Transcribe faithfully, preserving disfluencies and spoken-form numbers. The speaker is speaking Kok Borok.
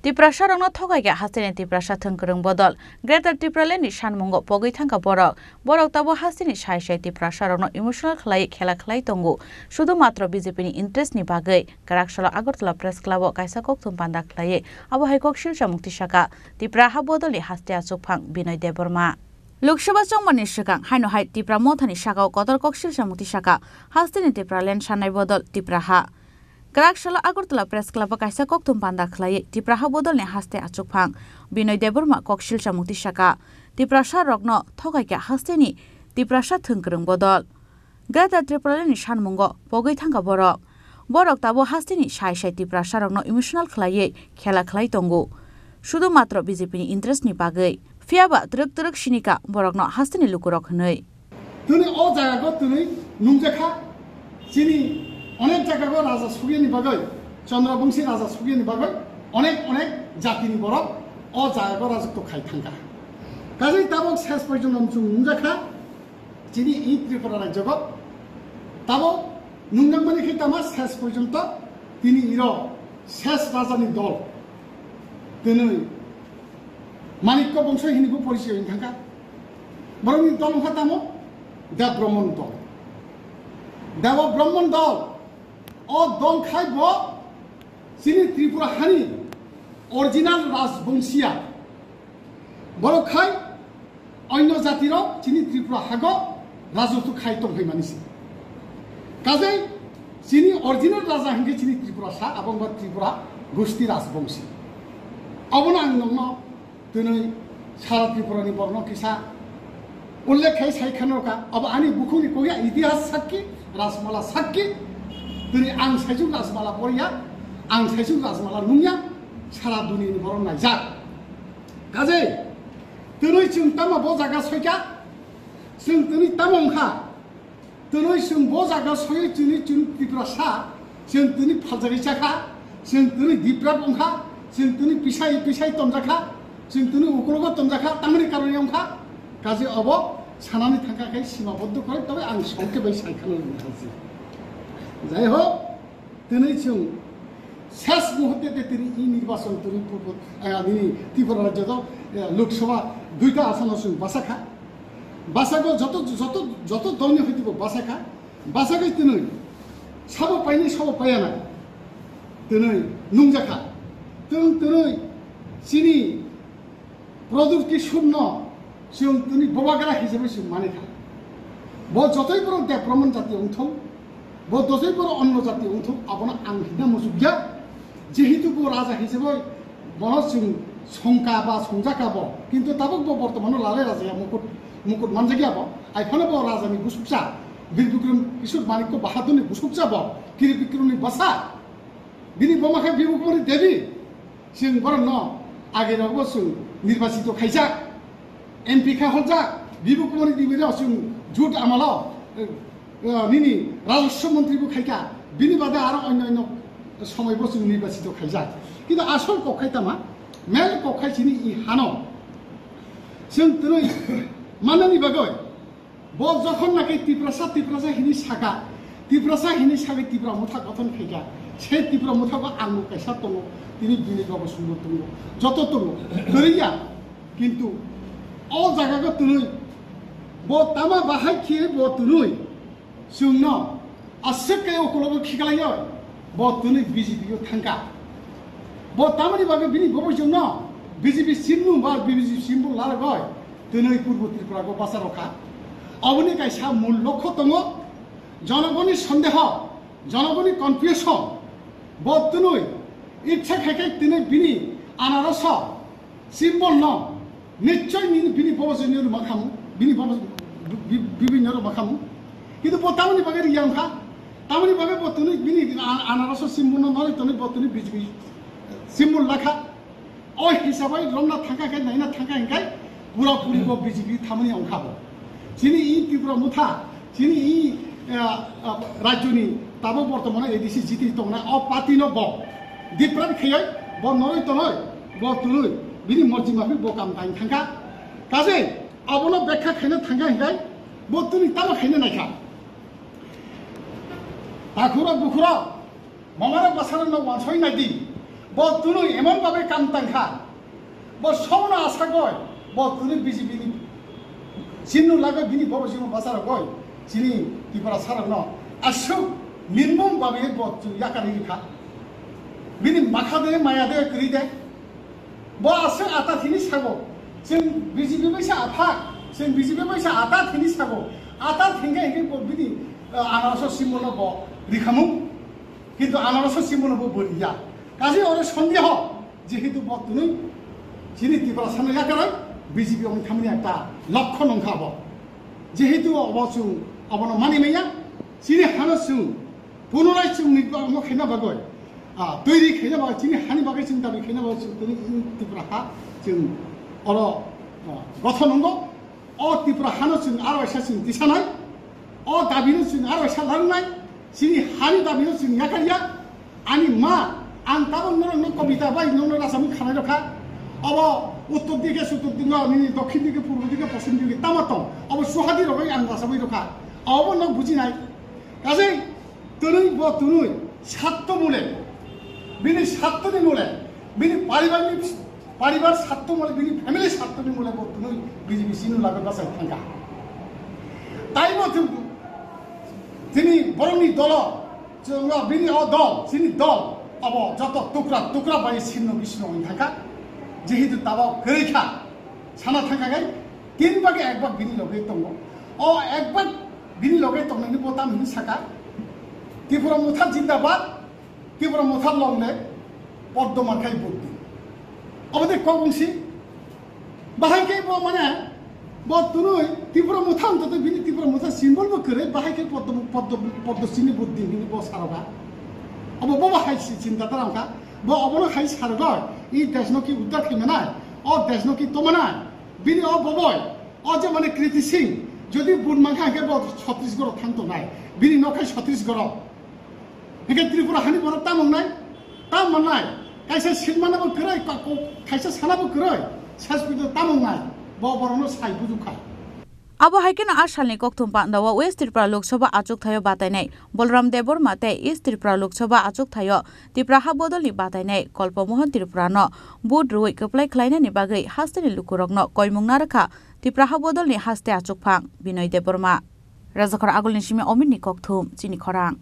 Tiprasarokno thokaikha hasteni Tiprasa thwngkwrwng bodol. Greater Tipraland ni sanmungo pogwi thangkha borok. Borok tabuk hasteni sai sai Tiprasarokno emotional khlai khela khlai tongo. Sudu matro B J P ni interest ni bagwi. Kwraksalo Agartala Press Club o kaisa kokthum panda khlaiwi abo hai kok silsa mukti saka Tipra ha bodolni haste achukphang Binoy Debbarma. Lok Sabha chongmani swkang haino hai Tipra Mothani sakao kotor kok silsa mukti saka hasteni Tipraland sanai bodol Tipra ha. Kwraksalo Agartala Press Club o kaisa kokthum panda khlaiwi Tipra ha bodolni haste achukphang Binoy Debbarma kok silsa mukti saka Tiprasa rokno thokaikha hasteni Tiprasa thwngkwrwng bodol. Greater Tipraland ni sanmungo pogwi thangkha borok. Borok tabuk hasteni sai sai Tiprasarokno emotional khlaiwi khela khlai tongo. Sudu matro B J P ni interest ni bagwi. Phiyaba twrwk twrwk sinika borokno hasteni lukurok hwnwi. Tini o jaga go tini nungjakha. Chini onek jaga go raja sugiyani bagwi, Chandra Bongsi raja sugiyani bagwi onek onek jatini borok o jaga go rajotw khai thangkha. Kajai tabuk ses porjonto chwng nungjakha. Chini i Tripura rajyogo tabo nungnangmani khe tama ses porjonto tini iro ses rajani dol tini Manikya bongso hini bo porichoy wng thangkha. Borokni dol wngkha tamo Dev Brahman dol. Dev Brahman dol o dol khai bo chini Tripura hani original rajbongsiya. Borok khai onno jatirok chini Tripura hago rajotw khai tong hai manise. Kajai chini original raja hingke chini Tripura sa, abong ba Tripura gusti rajbongsi. Abono ang nongno twnwi sara Tripura ni borno kisa ullekh khai sai khano ka. Abo ani bukhuni kogya itihas sakki, rajmala sakki. Twnwi ang saisuk rajmala porya, ang saisuk rajmala nungya, sara duniya ni borok naijak. Kajai, twnwi chwng tamo bo jaga soika, chwng twnwi tamo wngkha, twnwi chwng bo jaga soiwi chwngni chwng Tiprasa, chwng twnwi phaljagwi chakha, chwng twnwi diprap wngkha, chwng twnwi pisai pisai tonjakha, chwng twnwi ukologo tonjakha, tamoni karoni wngkha, kajai obo sanani thangkha khe simaboddo kore, tobe ang songke bai sai khano wngkha se. Jai hok, Tini chwng ses muhurte te tini i nirbachon tini purbo, eh, nini Tripura rajyo do, eh, Lok Sabha duita asono chwng basa kha. Basa go joto, joto, joto dol ni hoite bo basa kha. Basa gai tini sabo paini sabo payana. Tini nungjakha. Tini, tini chini Pradyot Kishore no chwng tini bobagra hisabe chwng mani kha. Bo jotoi borok Dev Brahman jati wngthok, bo jotoi borok onno jati wngthok, abono ang hina muchukya. Jehetu bo raja hisabe bono chwng songka ba songjaka bo, kintu tabuk bo bortomano lalai raja ya mukut, mukut manjakya bo. Aiphano bo raja ni busukcha, Bir Bikram Kishore Manikya Bahadur ni busukcha bo, Kir Bikram ni bwsa. Bini buma khe Bibhukumari Devi. Chwng borokno agirokbo chwng nirbachito khaijak, M P kha hokjak, Bibhukumari Devi rok chwng jut amalo, eh, eh, nini rajaswa montri bo khaikha, bini bade aro onyo onyo somoi bo chwng nirbachito khaijak. Kintu asol kok khai tama, mel kok khai chini i hano. Chwng twnwi manani bagwi Bo jokhon naki Tiprasa, Tiprasa hini saka, Tiprasa hini saka Tipra motha gothon khaika, se Tipra motha bo ang bo kaisa tongo, tini bini logo sumbo tongo, joto tongo, kwrwi ya. Kintu o jaga go twnwi, bo tama bahai khe bo twnwi, chwngno aswk khe o kologo khiklaiyo, bo twnwi B J P o thangka. Bo tamoni bagwi bini bobo chwngno B J P simung ba B J P simung laragoi. Twnwi Purbo Tripura go basa rokha. Aboni kaisa mul lokho tongo, jonogoni sondeho, jonogoni confusion. Bo twnwi ichha khai khai twnwi bini anaroso symbol no nichoi nini bini bobo joni ruma khamu, bini bobo bi-, bi-, bibinyo ruma khamu. Kintu bo tamoni bagwi riyang kha, tamoni bagwi bo twnwi bini an-, anaroso symbol no nori twnwi bo twnwi B J P symbol lakha. O hisabai romna thangkha khe, naina thangkha hinkhai pura puri bo B J P thamani ongkha bo. Chini i Tripura motha, chini i, ah, ah, rajyoni tabuk bortomano A D C jiti tongna o party no bo dipran khayoi bo noroi tonoi bo twnwi bini morji maphi bo kam kain thangkha. Kaje abono bekha khaina thangkha hinkhai bo twnwi tamo khaina naikha. Takhura bukhura Mamara bwsarokno wansoi nai di. Bo twnwi emon babe kam tangkha, bo sono asagoi, bo twnwi B J P ni sinno lagoi bini borok jimo bacharogoi, chini Tripura sarokno aswk nirbom babe bo chwng yakarwi rikha. Bini makha de maya de kwrwi de. Bo aswk ata thini sago, chwng B J P baisa aphak, chwng B J P baisa ata thini sago, ata thingkhe hingkhe bo bini, uh, anarso simbono bo rikhamung. Kintu anarso simbono bo boriya. Kaje oro sondeho, jehetu bo twnwi chini Tripura sana yakaroi B J P wng thamni ekta lokho nongkha bo. Jehetu obo chwng obono mani maya, chini hano chwng punorai chwng ni bagwi khaina bagwi, ah, toiri khaina bagwi, chini hani bagwi chwng dabi khaina bagwi chwng twnwi Tripura ha chwng oro, ah, gothon nongo. O Tripura hano chwng aro waisa chwng tisanai, o dabino chwng aro waisa langnai, chini hani dabino chwng yakarya. Ani ma, ang tabok norokno kobita bai nokno rachami khanai rokha. Obo uttor dike suttor dike, nini dokhin dike purbo dike poschim dike tamo tong, obo suhadi rogoi ang rachami rokha. Obo nok bujinai. Kaje twnwi bo twnwi satto mule, bini sattoni mule, bini paribarni, paribar satto mule, bini family sattoni mule bo twnwi B J P sinno lagwi bachai thangkha. Tai bo twnwi tini borokni dolo, chwngno bini o dol, chini dol, abo joto tukra tukra bai sinno bisinno wng thangkha. Jehetu tabok kwrwi kha, sana thangkha khe tin bagi ek bag bini loge tongo. O ek bag bini loge tongnaini bo tam hini saka, Tipra Motha jindabad, Tipra Motha longle, Poddo Markhai vote di. Obo de kok wngsi. Bahai khe bo mane, bo twnwi Tipra Motha wngtotwi bini Tipra Motha symbol bo kwrwi, bahai khe Poddo, Poddo, Poddo chini vote di hini bo saroga. Obo bo bahai si chinta ta wngkha. Bo obono hai sarogo, i deshno ki uddar khlaimanai, o deshno ki tomanai. Bini o boboi, o je mane Kriti Singh, jodi vote mankha hingkhe bo Chhattisgarh thang tongnai. Bini nok hai Chhattisgarh. Hingke Tripura hani borok tamung nai, tam manai, kaisa silmana bo kwrwi, ka-, ko-, kaisa sana bo kwrwi, sas pito tamung nai, bo borokno sai buju kha. Abo hai kheno a salni kokthum pandao West Tripura Lok Sabha achuk thaio batainai Bolram Debbarma tei East Tripura Lok Sabha achuk thaio Tipra ha bodolni batainai Kolpo Mohan Tripurano vote rwui kwplai khlainani bagwi hasteni lukurokno koimung narwkha Tipra ha bodolni haste achukphang Binoy Debbarma. Rajakhor agulni simi Ominni kokthum, chini khorang.